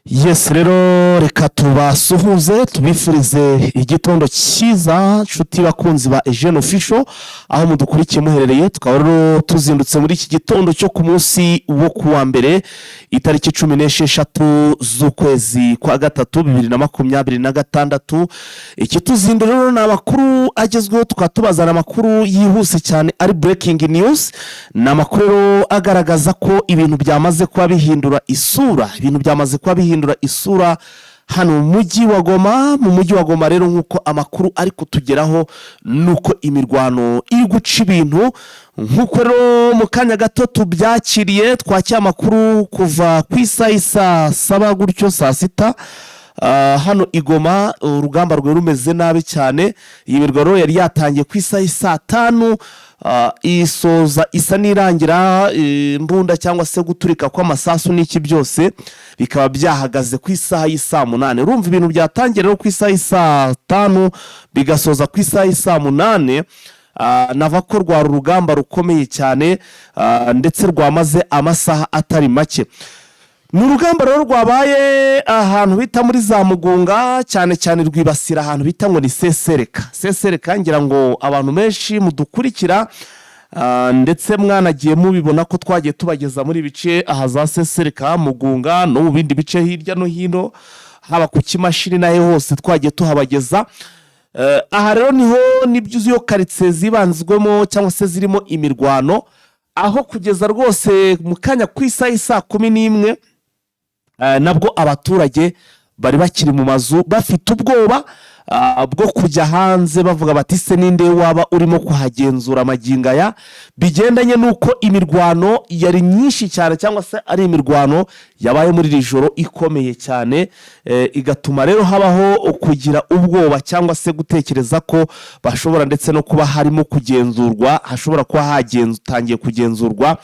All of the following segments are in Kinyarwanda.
Yes, rero reka tubasuhuze, tubifurize igitondo cyiza, nshuti bakunzi ba Eugene Official, aho mudukurikiye muherereye. Tukaba rero tuzindutse muri iki gitondo cyo ku munsi wo kuwa mbere, itariki 16 z'ukwezi kwa gatatu 2026. Ikituzindura rero ni amakuru agezweho, tukaba tubazana amakuru yihuse cyane ari breaking news. Ni amakuru rero agaragaza ko ibintu byamaze kuba bihindura isura, ibintu byamaze kuba bihindura isura hano mu mujyi wa Goma. Mu mujyi wa Goma rero, nk'uko amakuru ari kutugeraho, ni uko imirwano iri guca ibintu. Nk'uko rero mu kanya gato tubyakiriye, twakira amakuru kuva ku isaha y'i 7 gutyo, saa sita. Hano i Goma urugamba rwari rumeze nabi cyane. Iyi mirwano yari yatangiye ku isaha y'i 5:00, isoza isa n'irangira, imbunda cyangwa se guturika kw'amasasu n'iki byose bikaba byahagaze ku isaha y'i 8:00. Urumva ibintu byatangiye rero ku isaha y'i 5:00, bigasoza ku isaha y'i 8:00. Nava ko rwari urugamba rukomeye cyane, ndetse rwamaze amasaha atari make. Ni urugamba rero rwabaye ahantu bita muri za Mugunga, cyane cyane rwibasira ahantu bita ngo ni Sesereka. Sesereka, ngira ngo abantu benshi mudukurikira, ndetse mwanagiye mubibona ko twagiye tubageza muri bice aha za Sesereka, Mugunga no mu bindi bice hirya no hino, haba ku Kimashini n'aho hose twagiye tuhabageza. Aha rero niho nibyo iyo karitsiye zibanzwemo cyangwa se zirimo imirwano, aho kugeza rwose mu kanya ku isaha y'i 11:00, nabwo abaturage bari bakiri mu mazu bafite ubwoba bwo kujya hanze, bavuga bati: "Se ninde waba urimo kuhagenzura amagingo aya?" Bigendanye n'uko imirwano yari myinshi cyane, cyangwa se ari imirwano yabaye muri iri joro ikomeye cyane, igatuma rero habaho kugira ubwoba cyangwa se gutekereza ko bashobora ndetse no kuba harimo kugenzurwa, hashobora kuba hatangiye kugenzurwa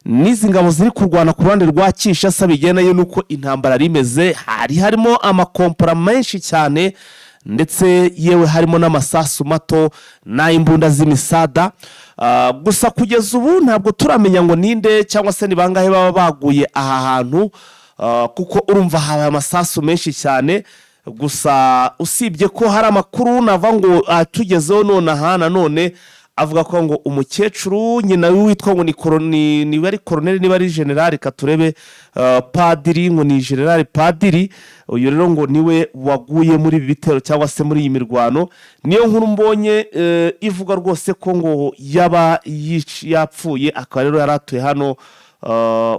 n'izi ngabo ziri kurwana ku ruhande rwa Kinshasa. Bigendanye n'uko intambara yari imeze, hari harimo amakompora menshi cyane, ndetse yewe harimo n'amasasu mato n'ay'imbunda z'imisada. Gusa kugeza ubu ntabwo turamenya ngo ninde cyangwa se ni bangahe baba baguye aha hantu, kuko urumva habaye amasasu menshi cyane. Gusa usibye ko hari amakuru nava ngo atugezeho nonaha nanone avuga ko ngo umukecuru nyina witwa ngo ni koroni, niba ari koroneri, niba ari generali, katurebe, padiri, ngo ni generali padiri. Uyu rero ngo niwe waguye muri ibi bitero cyangwa se muri iyi mirwano. Niyo nkuru mbonye, ivuga rwose ko ngo yaba yapfuye, akaba rero yari atuye hano,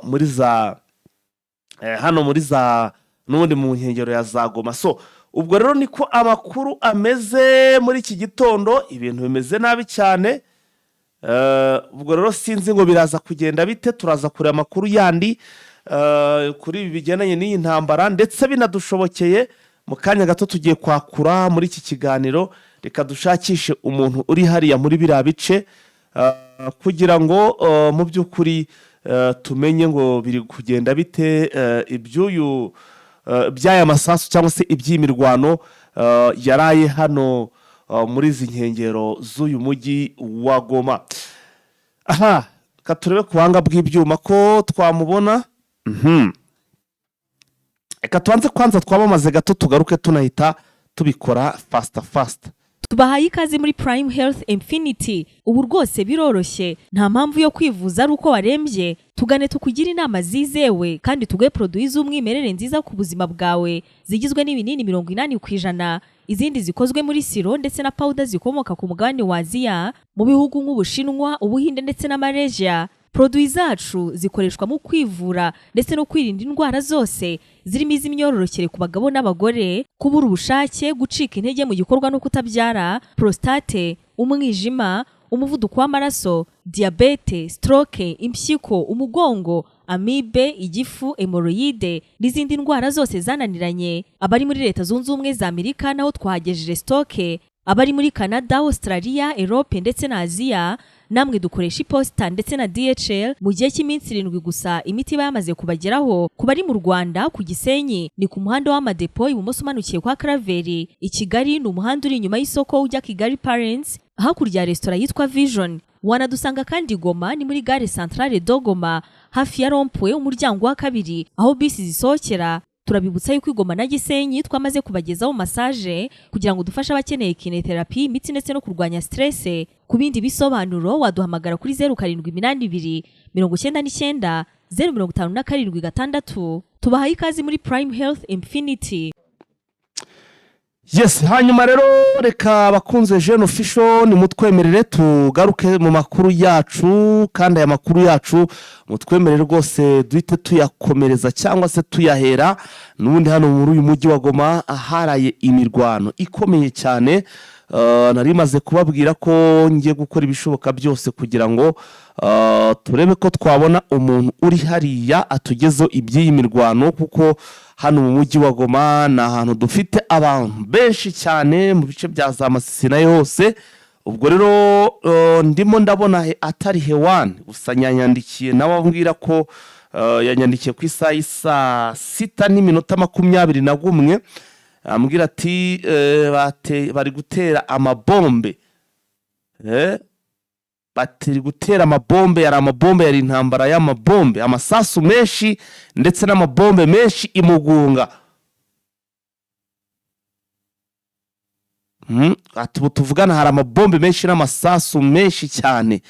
muri za hano muri za n'ubundi mu nkengero ya za Goma. So ubwo rero niko amakuru ameze muri iki gitondo, ibintu bimeze nabi cyane. Ubwo rero sinzi ngo biraza kugenda bite. Turaza kureba amakuru yandi kuri ibi bigendanye n'iyi ntambara, ndetse binadushobokeye mu kanya gato tugiye kwakura muri iki kiganiro. Reka dushakishe umuntu uri hariya muri biriya bice, kugira ngo mu by'ukuri tumenye ngo biri kugenda bite, iby'uyu by'aya masasu cyangwa se iby'iyi mirwano yaraye hano muri izi nkengero z'uyu mujyi wa Goma. Aha reka turebe ku buhanga bw'ibyuma ko twamubona. Reka tubanze kwanza twamamaze gato, tugaruke tunahita tubikora faster faster. Tubahaye ikaze muri Prime Health Infinity. Ubu rwose biroroshye, nta mpamvu yo kwivuza ari uko warembye. Tugane tukugire inama zizewe kandi tuguhe produits z'umwimerere nziza ku buzima bwawe, zigizwe n'ibinini 80%, izindi zikozwe muri sirop ndetse na powder zikomoka ku mugabane wa Aziya, mu bihugu nk'Ubushinwa, Ubuhinde ndetse na Malaysia. Produits zacu zikoreshwa mu kwivura ndetse no kwirinda indwara zose, zirimo iz'imyororokere ku bagabo n'abagore, kubura ubushake, gucika intege mu gikorwa no kutabyara, prostate, umwijima, umuvuduko w'amaraso, diyabete, stroke, impyiko, umugongo, amibe, igifu, hémorroïdes n'izindi ndwara zose zananiranye. Abari muri Leta Zunze Ubumwe za Amerika naho twahagejeje stock. Abari muri Canada, Australia, Europe ndetse na Aziya namwe dukoresha iposita ndetse na DHL. Mu gihe cy'iminsi 7 gusa imiti iba yamaze kubageraho. Ku bari mu Rwanda, ku Gisenyi ni ku muhanda w'Amadepo, ibumoso umanukiye kwa Karaveri. I Kigali ni umuhanda uri inyuma y'isoko ujya Kigali Parents, hakurya ya resitora yitwa Vision. Wanadusanga kandi Goma, ni muri gare Centrale de Goma, hafi ya rond-point, umuryango wa kabiri aho bisi zisohokera. Turabibutsa yuko i Goma na Gisenyi twamaze kubagezaho massage kugira ngo dufashe abakeneye kinetherapy, imitsi ndetse no kurwanya stress. Ku bindi bisobanuro waduhamagara kuri 0782 99 0576. Tubahaye ikaze muri Prime Health Infinity. Yes, hanyuma rero reka abakunze Jeune Official nimutwemerere tugaruke mu makuru yacu, kandi aya makuru yacu mutwemerere rwose duhite tuyakomereza cyangwa se tuyahera n'ubundi hano muri uyu mujyi wa Goma aharaye imirwano ikomeye cyane. Nari maze kubabwira ko ngiye gukora ibishoboka byose kugira ngo turebe ko twabona umuntu uri hariya atugezeho iby'iyi mirwano, kuko hano mu mujyi wa Goma ni ahantu dufite abantu benshi cyane mu bice bya za Masisi nayo hose. Ubwo rero ndimo ndabona atari hewani gusa, yanyandikiye nawe ambwira ko yanyandikiye ku isaha y'isaa 6:21, ambwira ati bari gutera amabombe, batiri gutera amabombe, yari amabombe, yari intambara y'amabombe, amasasu menshi ndetse n'amabombe menshi imugunga. Ati ubu tuvugana hari amabombe menshi n'amasasu menshi cyane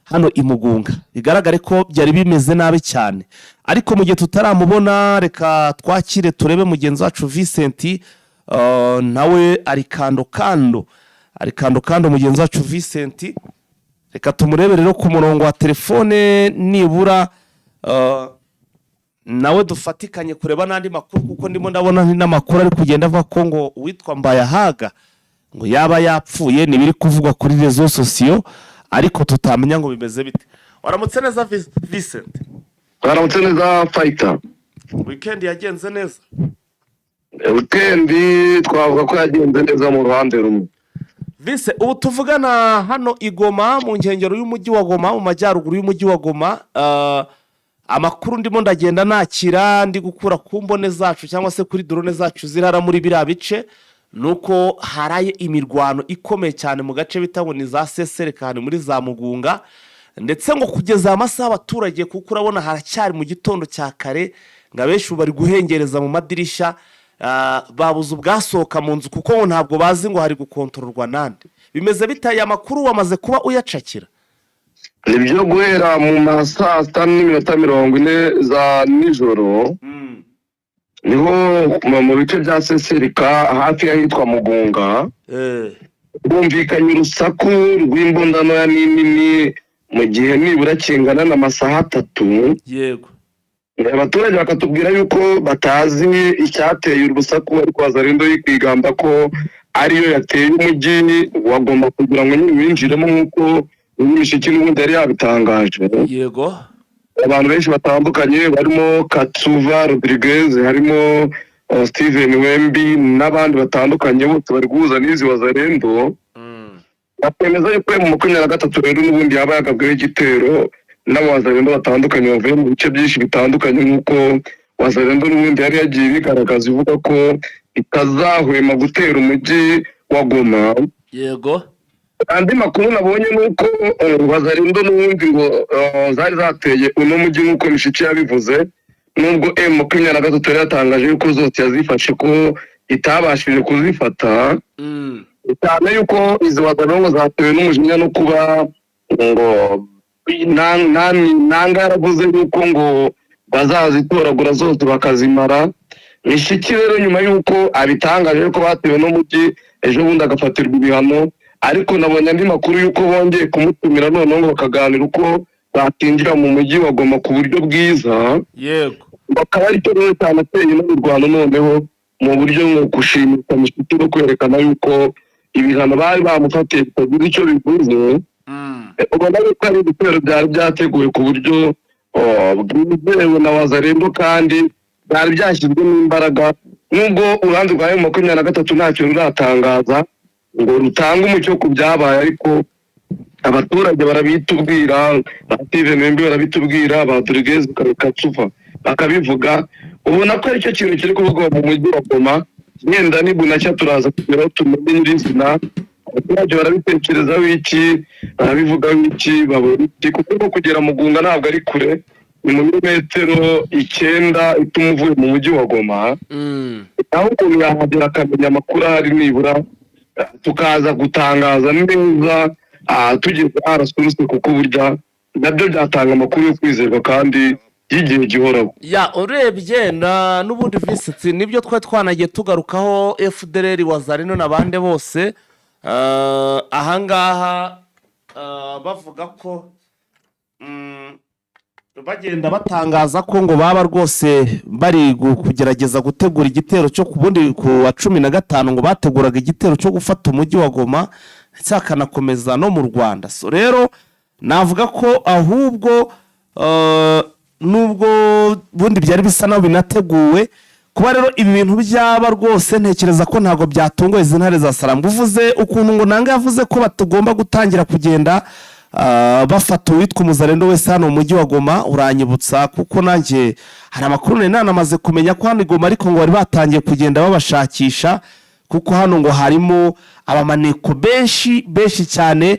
hano imugunga, bigaragare ko byari bimeze nabi cyane. Ariko mu gihe tutaramubona, reka twakire turebe mugenzi wacu Vincent, nawe ari kando kando, ari kando kando. Mugenzi wacu Vincent, reka tumurebe rero ku murongo wa telefone, nibura nawe dufatikanye kureba n'andi makuru, kuko ndimo ndabona n'amakuru ari kugenda avuga ko ngo uwitwa Mbayahaga ngo yaba yapfuye, n'ibiri kuvugwa kuri réseaux sociaux, ariko tutamenya ngo bimeze bite. Waramutse neza, Vincent? Waramutse neza, fayita. Weekend yagenze neza? Weekend twavuga ko yagenze neza mu ruhande rumwe. Vise, ubu tuvugana hano i Goma, mu nkengero y'umujyi wa Goma, mu majyaruguru y'umujyi wa Goma, amakuru ndimo ndagenda nakira, ndi gukura ku mbone zacu cyangwa se kuri drone zacu zirara muri biriya bice, ni uko haraye imirwano ikomeye cyane mu gace bita ngo ni za Seserekani muri za Mugunga, ndetse ngo kugeza aya masaha abaturage, kuko urabona haracyari mu gitondo cya kare, ngo abenshi ubu bari guhengereza mu madirishya, babuze ubwasohoka mu nzu, kuko ngo ntabwo bazi ngo hari gukontororwa nande. Bimeze bite? Aya makuru wamaze kuba uyacakira? Nibyo, guhera mu ma saa 6:40 za nijoro niho mu bice bya Seserika hafi y'ahitwa Mugunga bumvikanye urusaku rw'imbunda ntoya n'inini mu gihe nibura kingana n'amasaha 3. Abaturage bakatubwira yuko batazi icyateye urusaku, ariko Wazalendo yikwigamba ko ariyo yateye umujyi wa Goma kugira ngo nyine winjiremo, nk'uko Imishiki n'ubundi yari yabitangaje. Abantu benshi batandukanye barimo Katsuva Rodriguez, harimo Steven Wembi n'abandi batandukanye, bose bari guhuza n'izi Wazalendo, bakemeza yuko mu 23 rero n'ubundi yaba yagabweho igitero n'abawazalendo batandukanye bavuye mu bice byinshi bitandukanye, nk'uko Wazalendo n'ubundi yari yagiye ibigaragaza ivuga ko itazahwema gutera umujyi wa Goma. Andi makuru nabonye ni uko Wazalendo n'ubundi ngo zari zateye uno mujyi nk'uko Mishiki yabivuze, nubwo M23 yari yatangaje yuko zose yazifashe, ko itabashije kuzifata, cyane yuko izi Wazalendo ngo zatewe n'umujinya no kuba ngo Nanga yaravuze yuko ngo bazazitoragura zose bakazimara. Mishiki rero nyuma y'uko abitangaje ko batewe n'umujyi, ejo bundi agafatirwa ibihano, ariko nabonye andi makuru y'uko bongeye kumutumira noneho ngo bakaganira uko batinjira mu mujyi wa Goma ku buryo bwiza. Bakaba aricyo rero cyanateye no mu Rwanda noneho mu buryo bwo gushimisha Mishiki no kwerekana yuko ibihano bari bamufatiye bitagira icyo bivuze. Ubona yuko ari ibitero byari byateguwe ku buryo bwizewe na Wazalendo, kandi byari byashyizwemo imbaraga, nubwo uruhande rwa M23 ntacyo ruratangaza ngo rutange umucyo ku byabaye, ariko abaturage barabitubwira, ba Steven Wembi barabitubwira, ba Rodriguez Katsuva bakabivuga. Ubona ko aricyo kintu kiri kuvugwa mu mujyi wa Goma. Yenda nibunacya turaza kugeraho tumenye nyirizina abaturage barabitekerezaho iki, barabivugaho iki, babona iki, kuko no kugera Mugunga ntabwo ari kure. Ni mu birometero 9 ituma uvuye mu mujyi wa Goma, aho umuntu yahagera akamenya amakuru ahari, nibura tukaza gutangaza neza tugeze à la source, kuko burya nabyo byatanga amakuru yo kwizerwa kandi y'igihe gihoraho. Ya, urebye na n'ubundi visiti nibyo twari twanagiye tugarukaho, FDLR, Wazalendo n'abandi bose ahangaha bavuga ko bagenda batangaza ko ngo baba rwose bari kugerageza gutegura igitero cyo ku bundi ku wa 15, ngo bateguraga igitero cyo gufata umujyi wa Goma ndetse hakanakomeza no mu Rwanda. So rero navuga ko ahubwo nubwo bundi byari bisa naho binateguwe, kuba rero ibi bintu byaba rwose, ntekereza ko ntabwo byatunguye izi ntare za Sarambwe. Uvuze ukuntu ngo Nanga yavuze ko batagomba gutangira kugenda bafata uwitwa umuzarendo wese hano mu mujyi wa Goma, uranyibutsa, kuko nanjye hari amakuru nari nanamaze kumenya ko hano i Goma ariko ngo bari batangiye kugenda babashakisha, kuko hano ngo harimo abamaneko benshi benshi cyane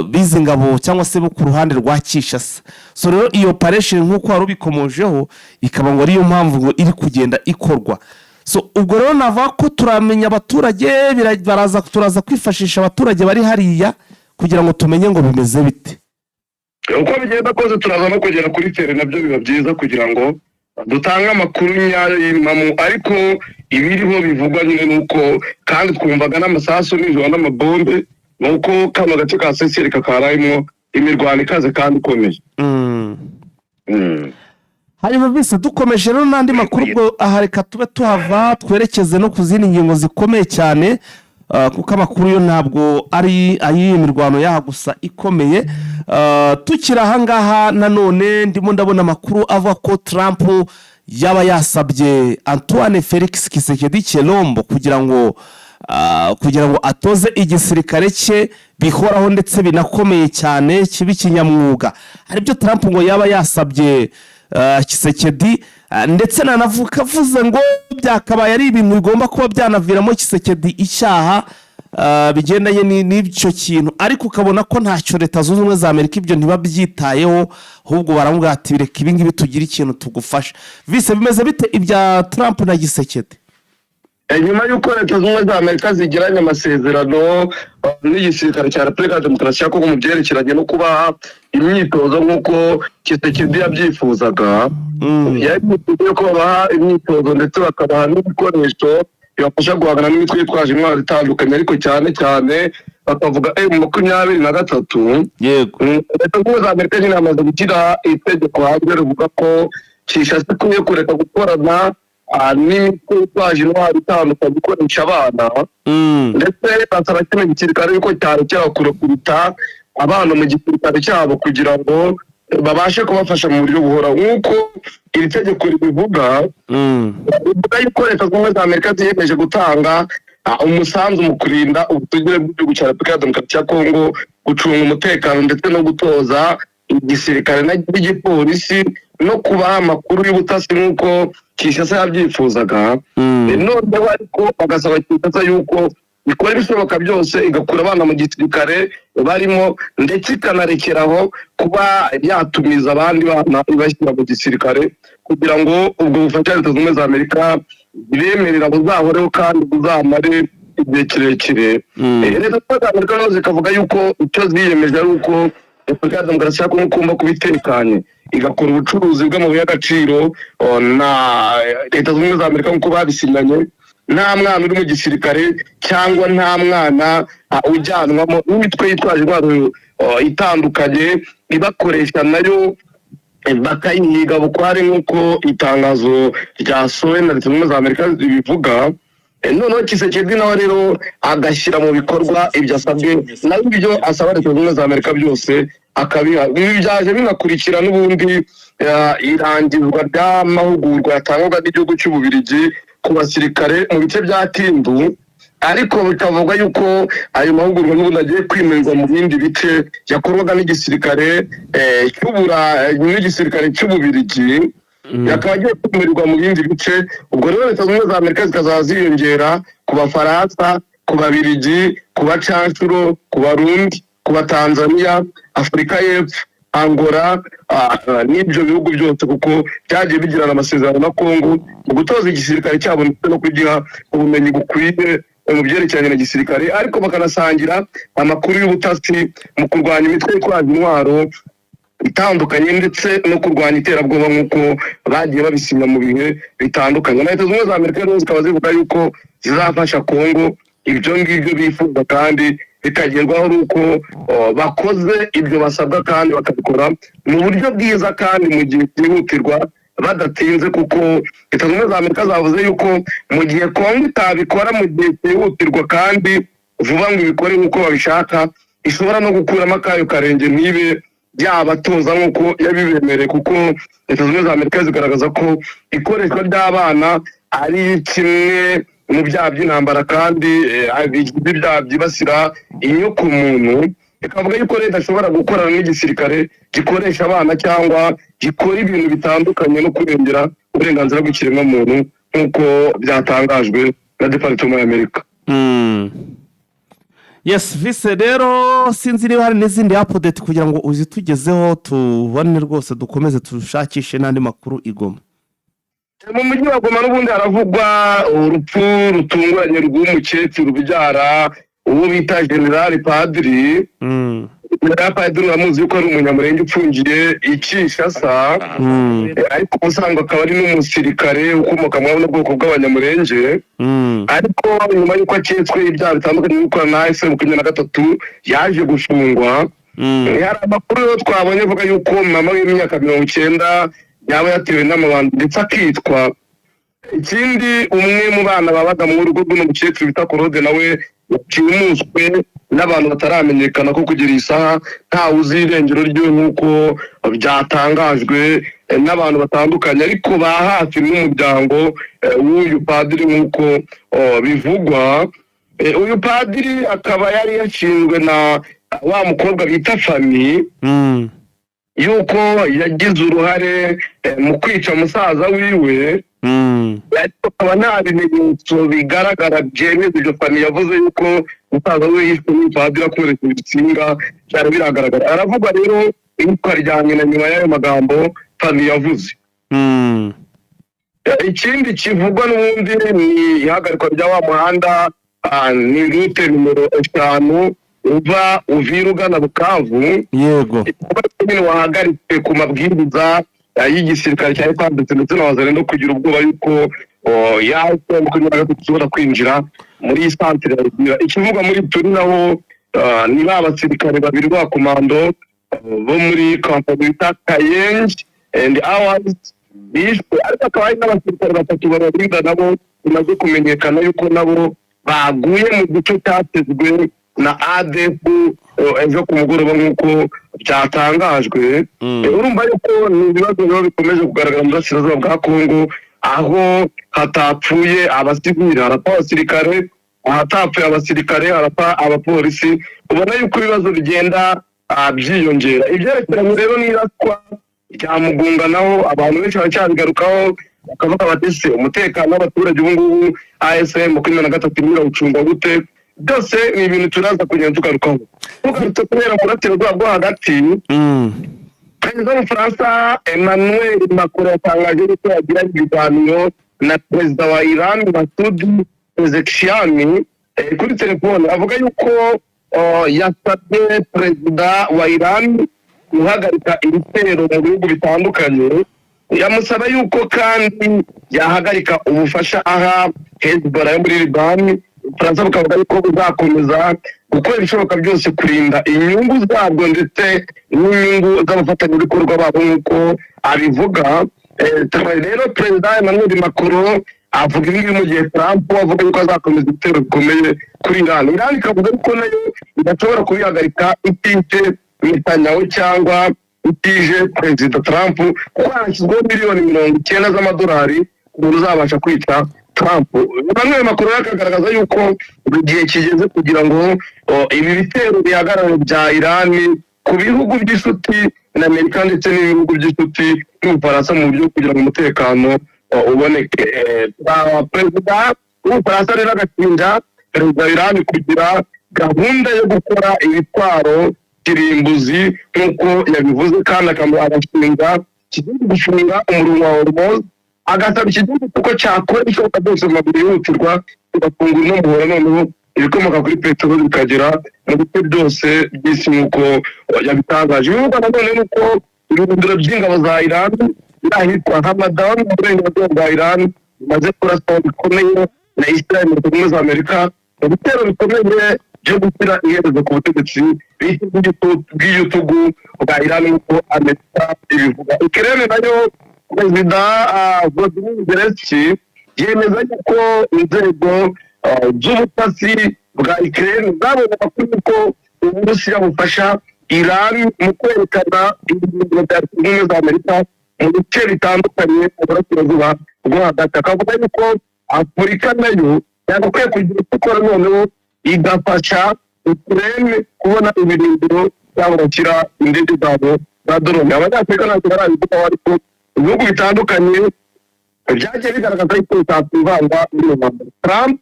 b'izi ngabo cyangwa se bo ku ruhande rwa Kinshasa. So rero iyo operation, nk'uko wari ubikomojeho, ikaba ngo ariyo mpamvu ngo iri kugenda ikorwa. So ubwo rero navuga ko turamenya abaturage baraza, turaza kwifashisha abaturage bari hariya kugira ngo tumenye ngo bimeze bite. Uko bigenda kose turaza no kugera kuri terrain, nabyo biba byiza kugira ngo dutange amakuru nyayo y'impamo. Ariko ibiriho bivugwa nyine ni uko, kandi twumvaga n'amasasu nijoro n'amabombe, ni uko kano gace ka Seseri kakarayemo imirwano ikaze kandi ikomeye. Hanyuma bise dukomeje rero n'andi makuru, ubwo aha reka tube tuhava twerekeze no ku zindi ngingo zikomeye cyane, kuko amakuru yo ntabwo ari ay'iyi mirwano yaha gusa ikomeye. Tukiri ahangaha nanone ndimo ndabona amakuru avuga ko Trump yaba yasabye Antoine Felix Tshisekedi Tshilombo kugira ngo atoze igisirikare cye bihoraho ndetse binakomeye cyane, kibe kinyamwuga. Hari ibyo Trump ngo yaba yasabye Tshisekedi, ndetse nanavuga avuze ngo byakabaye ari ibintu bigomba kuba byanaviramo Tshisekedi icyaha bigendanye n'icyo kintu, ariko ukabona ko ntacyo Leta Zunze Ubumwe za Amerika ibyo ntibabyitayeho, ahubwo baramubwira ati: "Reka ibi ngibi tugire ikintu tugufasha." Vise bimeze bite ibya Trump na Tshisekedi? Nyuma y'uko Leta Zunze Ubumwe za Amerika zigiranye amasezerano n'igisirikare cya Repubulika ya Demokarasi ya Kongo mu byerekeranye no kubaha imyitozo nk'uko Tshisekedi yabyifuzaga, yari ko babaha imyitozo ndetse bakabaha n'ibikoresho bibafasha guhangana n'imitwe yitwaje intwaro itandukanye, ariko cyane cyane bakavuga M23. Leta Zunze Ubumwe za Amerika nyine yamaze gushyira itegeko hanze rivuga ko Kinshasa ikwiye kureka gukorana n'imitwe yitwaje intwaro itandukanye ikoresha abana, ndetse basaba kino gisirikare yuko cyarekera kurekruta abana mu gisirikare cyabo kugira ngo babashe kubafasha mu buryo buhoraho nk'uko iri tegeko ribivuga. Rivuga yuko Leta Zunze Ubumwe za Amerika ziyemeje gutanga umusanzu mu kurinda ubusugire bw'igihugu cya Repubulika ya Demokarasi ya Kongo, gucunga umutekano ndetse no gutoza igisirikare n'igipolisi no kubaha amakuru y'ubutasi nk'uko Kinshasa yabyifuzaga. Noneho ariko bagasaba Kinshasa yuko ikora ibishoboka byose igakura abana mu gisirikare barimo, ndetse ikanarekeraho kuba yatumiza abandi bana ibashyira mu gisirikare, kugira ngo ubwo bufasha Leta Zunze Ubumwe za Amerika bibemerera buzahoreho kandi buzamare igihe kirekire. Leta Zunze Ubumwe za Amerika nazo zikavuga yuko icyo ziyemeje ari uko Repubulika ya Demokarasi ya Kongo igomba kuba itekanye, igakora ubucuruzi bw'amabuye y'agaciro na Leta Zunze Ubumwe za Amerika nk'uko babisinyanye, nta mwana uri mu gisirikare cyangwa nta mwana ujyanwamo n'imitwe yitwaje intwaro itandukanye ibakoresha, nayo bakayihiga bukware nk'uko itangazo ryasohowe na Leta Zunze Ubumwe za Amerika ribivuga. Noneho Tshisekedi nawe rero agashyira mu bikorwa ibyo asabwe, nawe ibyo asaba Leta Zunze Ubumwe za Amerika byose akabiha. Ibi byaje binakurikira n'ubundi irangizwa ry'amahugurwa yatangwaga n'igihugu cy'Ububirigi ku basirikare mu bice bya Kindu, ariko bikavugwa yuko ayo mahugurwa n'ubundi agiye kwimurirwa mu bindi bice, yakorwaga n'igisirikare n'igisirikare cy'Ububirigi, akaba agiye kwimurirwa mu bindi bice. Ubwo rero Leta Zunze Ubumwe za Amerika zikazaba ziyongera ku Bafaransa, ku Babirigi, ku bacanshuro, ku Barundi, ku Batanzaniya, Afurika y'Epfo. Angola, n'ibyo bihugu byose, kuko byagiye bigirana amasezerano na Kongo mu gutoza igisirikare cyabo ndetse no kugiha ubumenyi bukwiye mu byerekeranye na gisirikare, ariko bakanasangira amakuru y'ubutasi mu kurwanya imitwe yitwaje intwaro itandukanye ndetse no kurwanya iterabwoba, nk'uko bagiye babisinya mu bihe bitandukanye. Na Leta Zunze Ubumwe za Amerika rero zikaba zivuga yuko zizafasha Kongo ibyo ngibyo bifuza, kandi bikagerwaho ari uko bakoze ibyo basabwa kandi bakabikora mu buryo bwiza kandi mu gihe cyihutirwa badatinze, kuko Leta Zunze Ubumwe za Amerika zavuze yuko mu gihe Kongo itabikora mu gihe cyihutirwa kandi vuba ngo ibikore nk'uko babishaka, ishobora no gukuramo akayo karenge, ntibe yabatoza nk'uko yabibemereye, kuko Leta Zunze Ubumwe za Amerika zigaragaza ko ikoreshwa ry'abana ari kimwe mu byaha by'intambara kandi bigize ibyaha byibasira inyoko muntu, ikavuga yuko leta ishobora gukorana n'igisirikare gikoresha abana cyangwa gikora ibintu bitandukanye no kurengera uburenganzira bw'ikiremwamuntu, nk'uko byatangajwe na Département y'Amerika. Yes, vise rero sinzi niba hari n'izindi update kugira ngo uzitugezeho, tubone rwose dukomeze dushakishe n'andi makuru i Goma. Mu mujyi wa Goma n'ubundi haravugwa urupfu rutunguranye rw'umukecuru ubyara uwo bita Generali Padiri. Generali Padiri uramuzi yuko ari Umunyamurenge upfungiye i Kinshasa, ariko ubusanzwe akaba ari n'umusirikare ukomoka muri buno bwoko bw'Abanyamurenge, ariko nyuma y'uko aketswe ibyaha bitandukanye byo gukorana na AFC 23 yaje gufungwa. Hari amakuru rero twabonye avuga yuko mama w'imyaka 90 yaba yatewe n'amabandi ndetse akitwa. Ikindi, umwe mu bana babaga mu rugo rw'uno mukecuru bita Claude nawe yashimuswe n'abantu bataramenyekana, ko kugera iyi saha ntawe uzi irengero rye, nk'uko byatangajwe n'abantu batandukanye ariko ba hafi n'umuryango w'uyu padiri, nk'uko bivugwa. Uyu padiri akaba yari yashinzwe na wa mukobwa bita Fami yuko yagize uruhare mu kwica musaza wiwe, ariko akaba nta bimenyetso bigaragara byemeza ibyo Fami yavuze yuko musaza we yishwe n'umupadiri akoresheje insinga byari biragaragara. Aravugwa rero iyicwa rya nyina nyuma y'ayo magambo Fami yavuze. Ikindi kivugwa n'ubundi ni ihagarikwa rya wa muhanda, ni route nimero 5 uva Uvira ugana Bukavu. Igikorwa nyine wahagaritswe ku mabwiriza y'igisirikare cya FARDC ndetse na Wazalendo, kugira ubwoba yuko ya 23 ishobora kwinjira muri iyi santere ya Uvira. Ikivugwa muri turi naho ni ba basirikare babiri ba komando bo muri kampani bita Kayenzi and Others bishwe, ariko akaba hari n'abasirikare batatu babarinda nabo bimaze kumenyekana yuko nabo baguye mu gice cyatezwe na ADF ejo ku mugoroba, nk'uko byatangajwe. Urumva yuko ni ibibazo biba bikomeje kugaragara mu burasirazuba bwa Kongo, aho hatapfuye abasivili harapfa abasirikare, ahatapfuye abasirikare harapfa abapolisi. Ubona yuko ibibazo bigenda byiyongera. Ibyerekeranye rero n'iraswa rya Mugunga naho abantu benshi baracyabigarukaho, bakavuga bati: "Se umutekano w'abaturage ubu ngubu AFC 23 irimo irawucunga gute?" Byose ni ibintu turaza kugenda tugarukaho. Tugarutse kubera mu burasirazuba bwo hagati, Perezida w'Ubufaransa Emmanuel Macron yatangaje yuko yagiranye ibiganiro na Perezida wa Iran Masoud Pezeshkian kuri telefone. Avuga yuko yasabye Perezida wa Iran guhagarika ibitero mu bihugu bitandukanye, yamusaba yuko kandi yahagarika ubufasha aha Hezbollah yo muri Libani. Ubufaransa bukavuga yuko buzakomeza gukora ibishoboka byose kurinda inyungu zabwo ndetse n'inyungu z'abafatanyabikorwa babo, nk'uko abivuga. Rero Perezida Emmanuel Macron avuga ibi ngibi mu gihe Trump avuga yuko azakomeza ibitero bikomeye kuri Iran. Iran ikavuga yuko nayo idashobora kubihagarika itije Netanyahu cyangwa itije Perezida Trump, kuko hashyizweho miliyoni 90 z'amadolari ku muntu uzabasha kwica Trump. Emmanuel Macron rero akagaragaza yuko buri gihe kigeze kugira ngo ibi bitero bihagarare bya Iran ku bihugu by'inshuti na Amerika ndetse n'ibihugu by'inshuti n'Ubufaransa, mu buryo kugira ngo umutekano uboneke. Perezida w'Ubufaransa rero agashinja Perezida wa Iran kugira gahunda yo gukora ibitwaro. Kirimbuzi nk'uko yabivuze, kandi agashinga iki gihugu gufunga umurongo wa Hormuz, agasaba iki gihugu kuko cyakora ibishoboka byose mu maguru yihutirwa tugafungura uno muhora, noneho ibikomoka kuri peteroli bikagera mu bice byose by'isi nk'uko yabitangaje. Ibivugwa nanone ni uko ibirindiro by'ingabo za Iran biri ahitwa Hamadan mu burengerazuba bwa Iran bimaze kuraswa bikomeye na Israel na Leta Zunze Ubumwe za Amerika mu bitero bikomeye byo gushyira iherezo ku butegetsi bw'igitugu bwa Iran nk'uko Amerika ibivuga. Ukraine nayo, Perezida Volodymyr Zelensky yemeza yuko inzego z'ubutasi bwa Ukraine zabonye amakuru yuko Uburusiya bufasha Iran mu kwerekana ibirindiro bya Leta Zunze Ubumwe za Amerika mu bice bitandukanye mu burasirazuba bwo hagati, akavuga yuko Afurika nayo yagakwiye kugira icyo ikora, noneho igafasha Ukraine kubona ibirindiro byabo bashyira indege zabo za drone. Abanyafurika ntacyo barabivugaho, ariko ibihugu bitandukanye byagiye bigaragaza yuko bitakwivanga muri iyo ntambara. Trump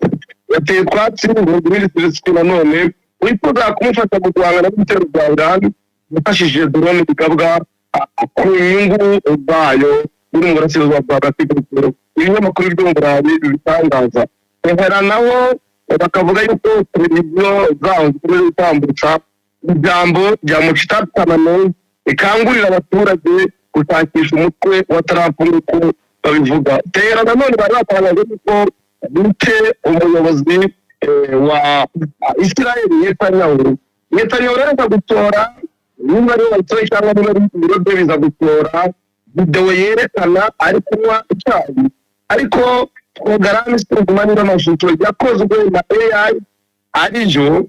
yateye utwatsi Volodymyr Zelensky nanone wifuza kumufasha mu guhangana n'ibitero bya Iran yifashishije drone bigabwa ku nyungu zayo biri mu burasirazuba bwa hagati, ibinyamakuru byo mu Burayi bibitangaza. Tehran naho bakavuga yuko televiziyo zaho zikomeje gutambutsa ijambo rya Mojtaba Khamenei rikangurira abaturage gushakisha umutwe wa Trump nk'uko babivuga. Tehran nanone bari batangaje yuko bice umuyobozi wa Israel Netanyahu. Netanyahu rero aza gutora, niba ariwe wayitoye cyangwa niba ari ibiro bye, biza gutora videwo yerekana ari kunywa icyayi, ariko porogaramu isuzuma niba amashusho yakozwe na AI ariyo,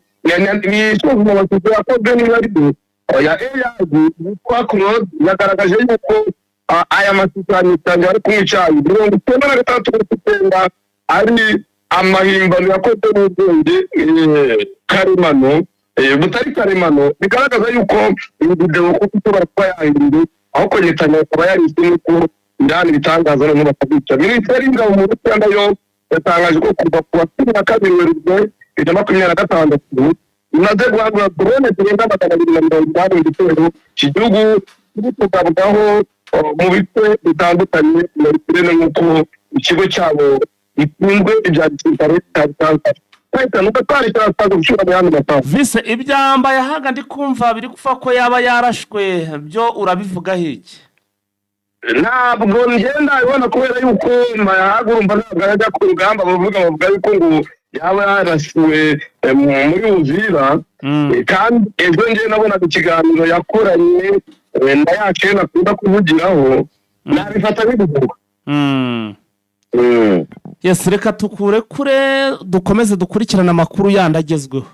ni isuzuma amashusho yakozwe niba ari ya AI yitwa Claude, yagaragaje yuko aya mashusho ya Netanyahu ari kunywa icyayi 96% ari amahimbano yakozwe n'ubwenge karemano, butari karemano, bigaragaza yuko iyi videwo kuko ishobora kuba yahinduwe, ahubwo Netanyahu akaba yarishe nk'uko Irani ibitangaza, noneho bakabica. Minisiteri y'Ingabo mu Burusiya nayo yatangaje ko kuva ku wa 12 Werurwe 2026 imaze guhagura drone zirenga 280 mu gitero iki gihugu kiri kugabwaho mu bice bitandukanye na Ukraine, nk'uko ikigo cyabo gishinzwe ibya gisirikare cyabitangaje. Nuko twari turasaga gushyira mu yandi masaha. Vise, ibyambaye ahaga ndi kumva biri kuvuga ko yaba yarashwe, byo urabivugaho iki? Ntabwo ngenda ibona kubera yuko Mbayahaga, urumva, ntabwo ajya ku rugamba. Bavuga yuko ngo yaba yarasiwe muri Uvira. Kandi ejo njye nabonaga ikiganiro yakoranye na ya chaîne akunda kuvugiraho, nabifata nk'ibihuha. Yes, reka tukure kure dukomeze dukurikirane amakuru yandi agezweho.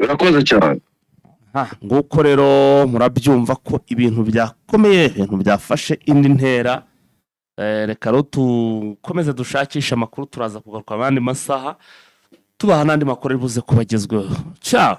Urakoze cyane. Ah, nguko rero murabyumva ko ibintu byakomeye, ibintu byafashe indi ntera. Reka rero dukomeze dushakishe amakuru, turaza kugaruka abandi masaha tubaha n'andi makuru ari buze kuba agezweho. Ciao.